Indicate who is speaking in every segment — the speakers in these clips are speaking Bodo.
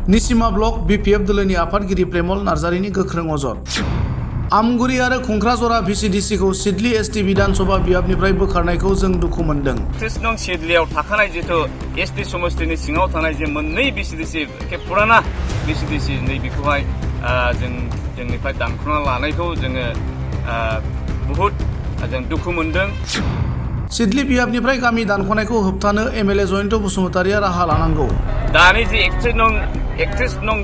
Speaker 1: निसिमा ब्लक बीपीएफ दोलोनि आफादगिरि प्रेमल नार्जारिनि गोख्रों अजद। आमगुरि आरो खुंख्राजरा भिसिडिसि खौ सिडली एसटी विधानसभा बियाबनिफ्राय बोखारनायखौ जों दुखु मोनदों।
Speaker 2: 30 नं सिडलीयाव थाखानाय जिथु एसटी समष्टिनि सिङाव थानाय जे मोननै भिसिडिसि के पुराना भिसिडिसि नै बेखौहाय जोंनिफ्राय दानख'ना लानायखौ जोङो बहुत जों दुखु मोनदों।
Speaker 1: सिडली बियाबनिफ्राय गामि दानख'नायखौ होबथानो एमएलए जयन्त बसुमतारिया राहा लानांगौ।
Speaker 2: दानि जे 31 नं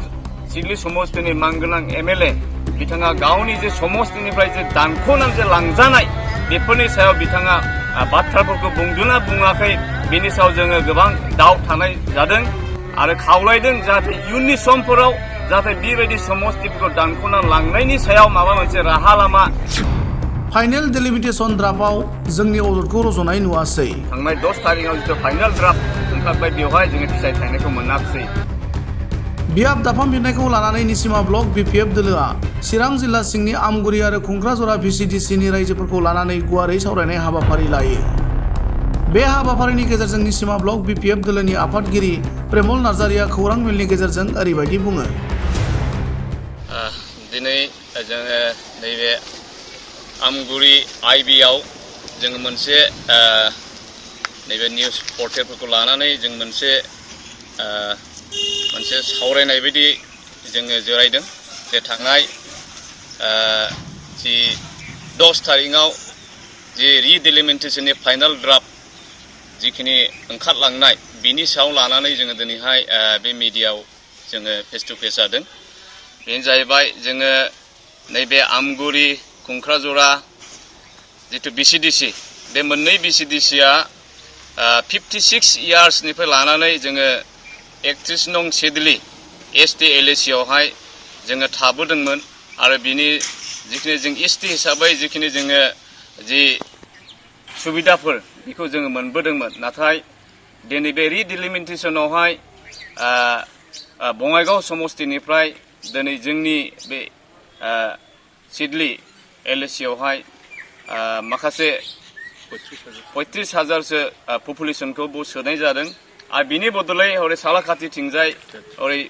Speaker 2: सिडली समष्टिनि मानगोनां एमएलए बिथाङा गावनि जे समष्टिनिफ्राय जे दानख'नानै जे लांजानाय बेफोरनि सायाव बिथाङा बाथ्राफोरखौ बुंदोंना बुङाखै बेनि सायाव जोङो गोबां दाउट थानाय जादों आरो खावलायदों जाहाथे इयुननि समफोराव जाहाथे बेबायदि समष्टिफोरखौ दानख'ना लांनायनि सायाव माबा मोनसे राहा लामा।
Speaker 1: फाइनेल डिलिमिटेशन ड्राफ्टआव जोंनि अजदखौ रज'नाय नुवासै।
Speaker 2: थांनाय 10 तारिखआव जिथु फाइनेल ड्राफ्ट ओंखारबाय बेवहाय जोङो फिथाइ थायनायखौ मोनाखिसै।
Speaker 1: बियाब दाफामफिननायखौ लानानै निसिमा ब्लक बीपीएफ दोलोआ चिरां जिल्ला सिंनि आमगुरि आरो खुंख्राजरा भिसिडिसिनि रायजोफोरखौ लानानै गुवारै सावरायनाय हाबाफारि लायो। बे हाबाफारिनि गेजेरजों निसिमा ब्लक बीपीएफ दोलोनि आफादगिरि प्रेमल नार्जारिया खौरां मेलनि गेजेरजों ओरैबायदि बुङो।
Speaker 2: दिनै जोङो नैबे आमगुरि आइबिआव जोङो मोनसे नैबे निउस पर्टेलफोरखौ लानानै जों मोनसे सावरायनाय बायदि जोङो जिरायदों जे थांनाय जि 10 तारिखआव जि रिडिलिमिटेशननि फाइनाल ड्राफ्ट जिखिनि ओंखारलांनाय बिनि सायाव लानानै जोङो दिनैहाय बे मिडियायाव जोङो फेस टु फेस जादों। बेनो जाहैबाय जोङो नैबे आमगुरि खुंख्राजरा जिथु भिसिडिसि बे मोननै भिसिडिसिया 56 इयार्सनिफ्राय लानानै जोङो 31 नं सिडली एसटी एलएसियावहाय जोङो थाबोदोंमोन आरो बिनि जिखिनि जों एसटी हिसाबै जिखिनि जोङो जि सुबिदाफोर बेखौ जोङो मोनबोदोंमोन। नाथाय दिनै बे रिडिलिमिटेशनावहाय बङाइगाव समष्टिनिफ्राय दिनै जोंनि बे सिडली एलएसियावहाय माखासे 35,000सो पपुलेसनखौ सोनाय जादों आरो बिनि बदलै हरै सालाखाथिथिंजाय हरै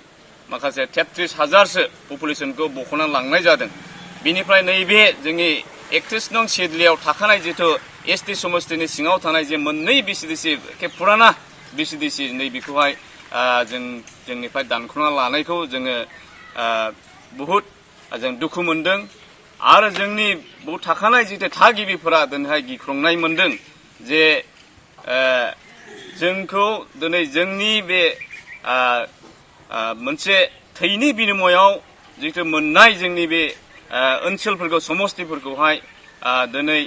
Speaker 2: माखासे 33,000सो पपुलेसनखौ बख'नानै लांनाय जादों। बिनिफ्राय नैबे जोंनि 31 नं सिडलीयाव थाखानाय जिथु एसटी समष्टिनि सिङाव थानाय जे मोननै भिसिडिसि के पुराना भिसिडिसि नै बेखौहाय जोंनिफ्राय दानख'ना लानायखौ जोङो बहुत जों दुखु मोनदों आरो जोंनि बहुत थाखानाय जिथु थागिबिफोरा दिनैहाय गिख्रंनाय मोनदों जे जोंखौ दिनै जोंनि बे मोनसे थैनि बिनिमयाव जिथु मोननाय जोंनि बे ओनसोलफोरखौ समष्टिफोरखौहाय दिनै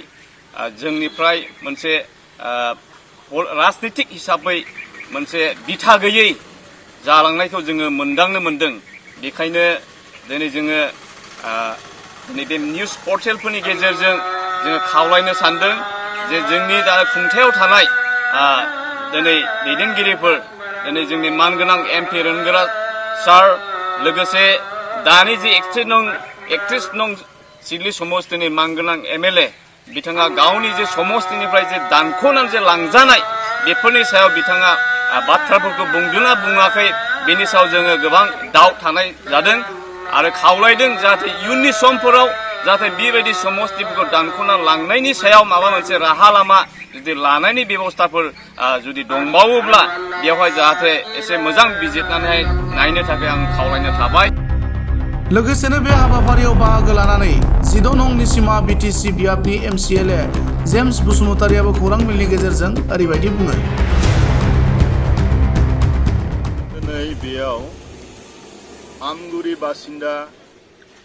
Speaker 2: जोंनिफ्राय मोनसे राजनितिक हिसाबै मोनसे बिथा गैयै जालांनायखौ जोङो मोनदांनो मोनदों। बेखायनो दिनै जोङो नैबे निउस पर्टेलफोरनि गेजेरजों जोङो खावलायनो सानदों जे जोंनि दा खुंथायाव थानाय दिनै दैदेनगिरिफोर दिनै जोंनि मानगोनां एमपि रोनगोरा सार लोगोसे दानि जे 31 नं सिडली समष्टिनि मानगोनां एमएलए बिथाङा गावनि जे समष्टिनिफ्राय जे दानख'नानै जे लांजानाय बेफोरनि सायाव बिथाङा बाथ्राफोरखौ बुंदोंना बुङाखै बेनि सायाव जोङो गोबां दाउट थानाय जादों आरो खावलायदों जाहाथे इयुननि समफोराव जाहाथे बेबायदि समष्टिफोरखौ दानख'ना लांनायनि सायाव माबा मोनसे राहा लामा जुदि लानायनि बेबस्थाफोर जुदि दंबावोब्ला बेवहाय जाहाथे एसे मोजां बिजिरनानै नायनो थाखाय आं खावलायनो थाबाय।
Speaker 1: लोगोसेनो बे हाबाफारियाव बाहागो लानानै 14 नं निसिमा बिटिसि बियाबनि एमसिएलए जेम्स बसुमतारियाबो खौरां मेलनि गेजेरजों ओरैबायदि बुङो।
Speaker 3: दिनै बेयाव आमगुरि बासिन्दा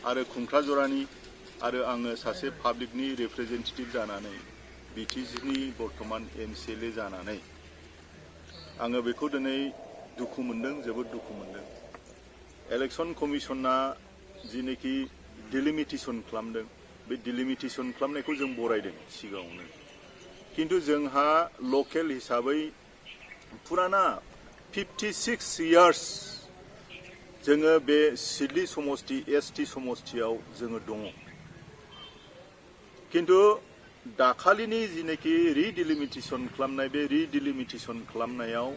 Speaker 3: आरो खुंख्राजरानि आरो आङो सासे पाब्लिकनि रिप्रेजेन्टेटिभ जानानै बिटिसिनि बर्तमान एमसिएलए जानानै आङो बेखौ दिनै दुखु मोनदों, जोबोद दुखु मोनदों। इलेक्शन कमिशना जिनोखि डिलिमिटेशन खालामदों बे डिलिमिटेशन खालामनायखौ जों बरायदों सिगाङावनो, किन्तु जोंहा लकेल हिसाबै पुराना 56 इयार्स जोङो बे सिडली समष्टि एसटी समष्टियाव जोङो दङ। किन्तु दाखालिनि जिनोखि रिडिलिमिटेशन खालामनाय बे रिडिलिमिटेशन खालामनायाव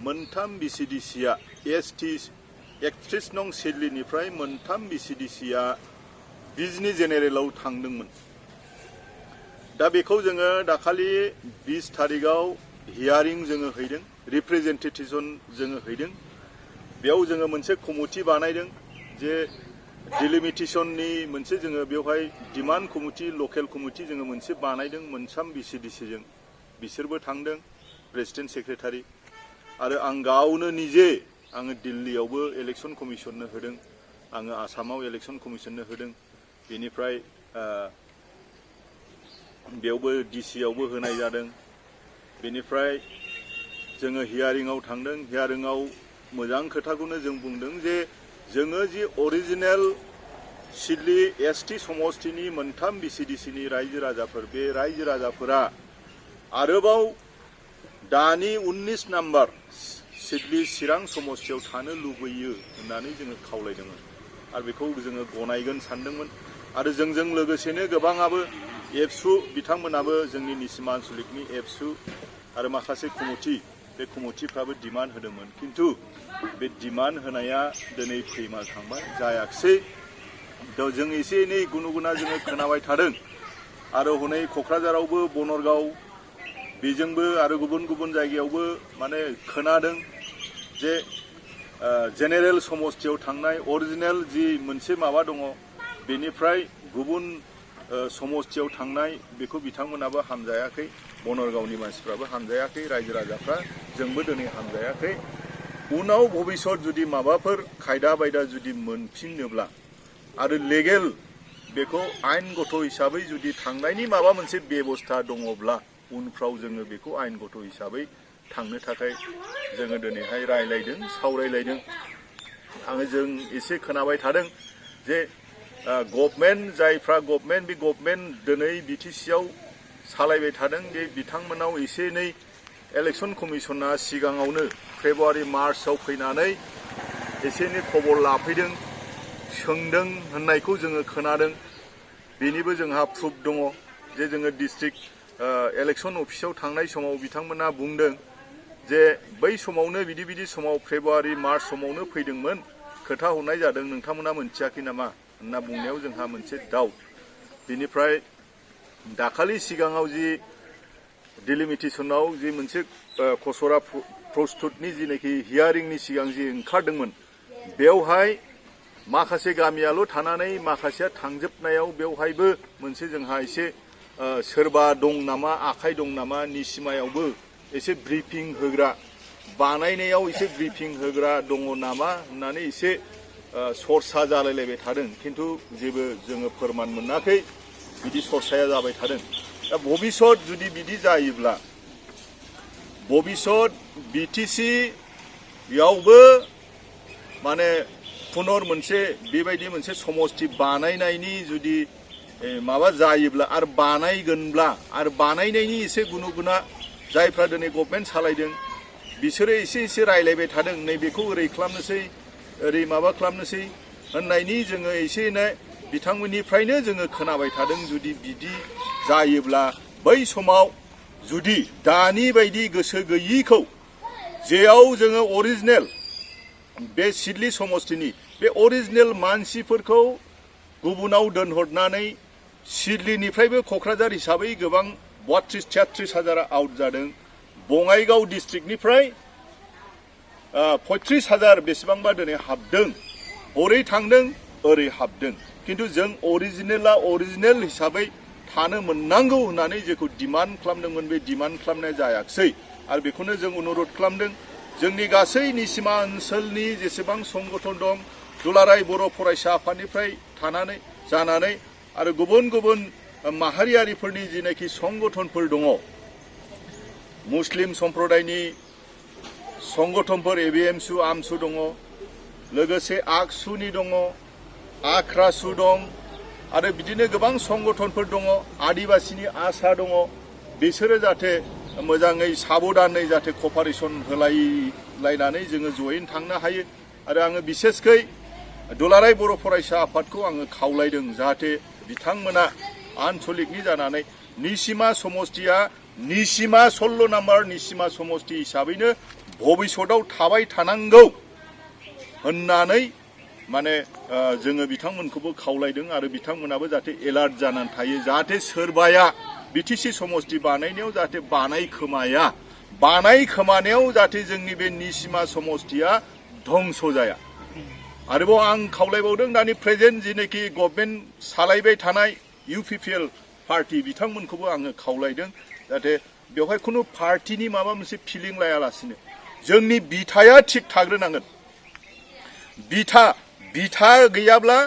Speaker 3: मोनथाम भिसिडिसिया एसटी 31 नं सिडलिनिफ्राय मोनथाम BCDCआ बिजनि जेनेरेलाव थांदोंमोन। दा बेखौ जोङो दाखालि 20 तारिखाव हियारिं जोङो हैदों, रिप्रेजेन्टेटिभन जोङो हैदों। बेयाव जोङो मोनसे कमिटि बानायदों जे डिलिमिटेशननि मोनसे जोङो बेवहाय डिमान्ड कमिटि, लकेल कमिटि जोङो मोनसे बानायदों मोनथाम BCDCजों। बिसोरबो थांदों, प्रेसिडेन्ट सेक्रेटारि, आरो आं गावनो निजे आङो दिल्लीयावबो इलेक्सन कमिसननो होदों, आङो आसामाव इलेक्सन कमिसननो होदों, बेनिफ्राय बेयावबो डिसियावबो होनाय जादों। बेनिफ्राय जोङो हियारिंआव थांदों। हियारिंआव मोजां खोथाखौनो जों बुंदों जे जोङो जि अरिजिनेल सिडली ST समष्टिनि मोनथाम BCDCनि रायजो राजाफोर, बे रायजो राजाफोरा आरोबाव दानि 19 नाम्बार सिडली चिरां समष्टियाव थानो लुबैयो होननानै जोङो खावलायदोंमोन, आरो बेखौ जोङो गनायगोन सानदोंमोन। आरो जोंजों लोगोसेनो गोबाङाबो एबसु बिथांमोनाबो जोंनि निसिमा आन्सलिकनि एबसु आरो माखासे कमिटि, बे कमिटिफ्राबो डिमान्ड होदोंमोन। खिन्थु बे डिमान्ड होनाया दिनै फैमारखांबाय, जायाखिसै। जों एसे एनै गुनु गुना जोङो खोनाबाय थादों, आरो हनै क'क्राझारावबो बनरगाव बेजोंबो आरो गुबुन गुबुन जायगायावबो माने खोनादों जे जेनेरेल समष्टियाव थांनाय अरिजिनेल जि मोनसे माबा दङ, बेनिफ्राय गुबुन समष्टियाव थांनाय बेखौ बिथांमोनाबो हामजायाखै, बनरगावनि मानसिफ्राबो हामजायाखै, रायजो राजाफ्रा जोंबो दिनै हामजायाखै। उनाव भबिष्यत जुदि माबाफोर खायदा बायदा जुदि मोनफिनोब्ला आरो लेगेल बेखौ आयेनगत हिसाबै जुदि थांनायनि माबा मोनसे बेबस्था दङब्ला उनफ्राव जोङो बेखौ आयेनगत हिसाबै थांनो थाखाय जोङो दिनैहाय रायलायदों, सावरायलायदों। आङो जों एसे खोनाबाय थादों जे गभर्नमेन्ट, जायफ्रा गभर्नमेन्ट, बे गभर्नमेन्ट दिनै BTCआव सालायबाय थादों, बे बिथांमोनाव एसे एनै इलेक्सन कमिसना सिगाङावनो फेब्रुवारि मार्चआव फैनानै एसे एनै खबर लाफैदों, सोंदों होननायखौ जोङो खोनादों। बेनिबो जोंहा प्रुफ दङ जे जोङो डिस्ट्रिक्ट इलेक्सन अफिसाव थांनाय समाव बिथांमोना बुंदों जे बै समावनो बिदि समाव फेब्रुवारि मार्च समावनो फैदोंमोन, खोथा हरनाय जादों, नोंथांमोना मोनथियाखै नामा होनना बुंनायाव जोंहा मोनसे डाउट। बेनिफ्राय दाखालि सिगाङाव जि डिलिमिटेशनाव जि मोनसे खसरा प्रस्तुतनि जिनाखि हियारिंनि सिगां जि ओंखारदोंमोन, बेवहाय माखासे गामियाल' थानानै माखासेया थांजोबनायाव बेवहायबो मोनसे जोंहा एसे सोरबा दं नामा, आखाइ दं नामा, निसिमायावबो एसे ब्रिफिं होग्रा, बानायनायाव एसे ब्रिफिं होग्रा दङ नामा होननानै एसे सरसा जालायलायबाय थादों। खिन्थु जेबो जोङो फोरमान मोनाखै, बिदि सरसाया जाबाय थादों। दा भबिष्यत जुदि बिदि जायोब्ला भबिष्यत BTCयावबो माने पुनर मोनसे बेबायदि मोनसे समष्टि बानायनायनि जुदि माबा जायोब्ला आरो बानायगोनब्ला, आरो बानायनायनि एसे गुनु गुना जायफ्रा दिनै गभर्नमेन्ट सालायदों बिसोरो एसे एसे रायलायबाय थादों, नैबेखौ ओरै खालामनोसै, ओरै माबा खालामनोसै होननायनि जोङो एसे एनै बिथांमोननिफ्रायनो जोङो खोनाबाय थादों। जुदि बिदि जायोब्ला बै समाव जुदि दानि बायदि गोसो गैयिखौ, जेयाव जोङो अरिजिनेल बे सिडली समष्टिनि बे अरिजिनेल मानसिफोरखौ गुबुनाव दोनहरनानै सिडलीनिफ्रायबो क'क्राझार हिसाबै गोबां 32-33 हाजारा आउट जादों, बङाइगाव डिस्ट्रिक्टनिफ्राय 35 हाजार बेसेबांबा दिनै हाबदों, हरै थांदों ओरै हाबदों। खिन्थु जों अरिजिनेला अरिजिनेल हिसाबै थानो मोननांगौ होननानै जेखौ डिमान्ड खालामदोंमोन, बे डिमान्ड खालामनाया जायाखिसै। आरो बेखौनो जों अनुरद खालामदों, जोंनि गासै निसिमा ओनसोलनि जेसेबां संगठन दं, दुलाराय बर' फरायसा आफादनिफ्राय जानानै आरो गुबुन गुबुन माहारियारिफोरनि जिनाखि संगठनफोर दङ, मुस्लिम सम्प्रदायनि संगठनफोर ABMSU, आमसु दङ, लोगोसे आगसुनि दङ, आख्रासु दं, आरो बिदिनो गोबां संगठनफोर दङ, आदिबासिनि आसा दङ। बिसोरो जाहाथे मोजाङै साबधानै जाहाथे कपारेसन होलायलायनानै जोङो जयैनो थांनो हायो। आरो आङो बिसेसकै दुलाराय बर' फरायसा आफादखौ आङो खावलायदों जाहाथे बिथांमोना आन्सलिकनि जानानै निसिमा समष्टिया निसिमा 16 नाम्बार निसिमा समष्टि हिसाबैनो भबिष्यतआव थाबाय थानांगौ होननानै माने जोङो बिथांमोनखौबो खावलायदों आरो बिथांमोनाबो जाहाथे एलार्ट जानानै थायो जाहाथे सोरबाया बिटिसि समष्टि बानायनायाव जाहाथे बानायखोमानायाव जाहाथे जोंनि बे निसिमा समष्टिया धंस जाया। आरोबाव आं खावलायबावदों दानि प्रेजेन्ट जिनोखि गभर्नमेन्ट सालायबाय थानाय UPPL पार्टी बिथांमोनखौबो आङो खावलायदों जाहाथे बेवहाय खुनु पार्टीनि माबा मोनसे फिलिं लायालासिनो जोंनि बिथाया थिग थाग्रोनांगोन। बिथा गैयाब्ला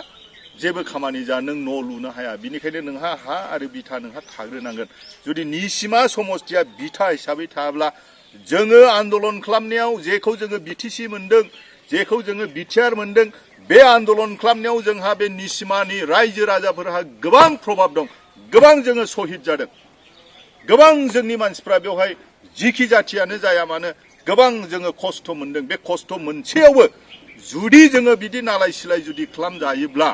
Speaker 3: जेबो खामानि जा नों न' लुनो हाया। बिनिखायनो नोंहा हा आरो बिथा नोंहा थाग्रोनांगोन। जुदि निसिमा समष्टिया बिथा हिसाबै थाब्ला जोङो आन्दलन खालामनायाव जेखौ जोङो BTC मोनदों, जेखौ जोङो बिटिआर मोनदों, बे आन्दलन खालामनायाव जोंहा बे निसिमानि रायजो राजाफोरहा गोबां प्रभाब दं। गोबां जोङो शहीद जादों। गोबां जोंनि मानसिफ्रा बेवहाय जिखि जाथियानो जाया मानो गोबां जोङो खस्थ' मोनदों। बे खस्थ' मोनसेयावबो जुदि जोङो बिदि नालाय सिलाय जुदि खालामजायोब्ला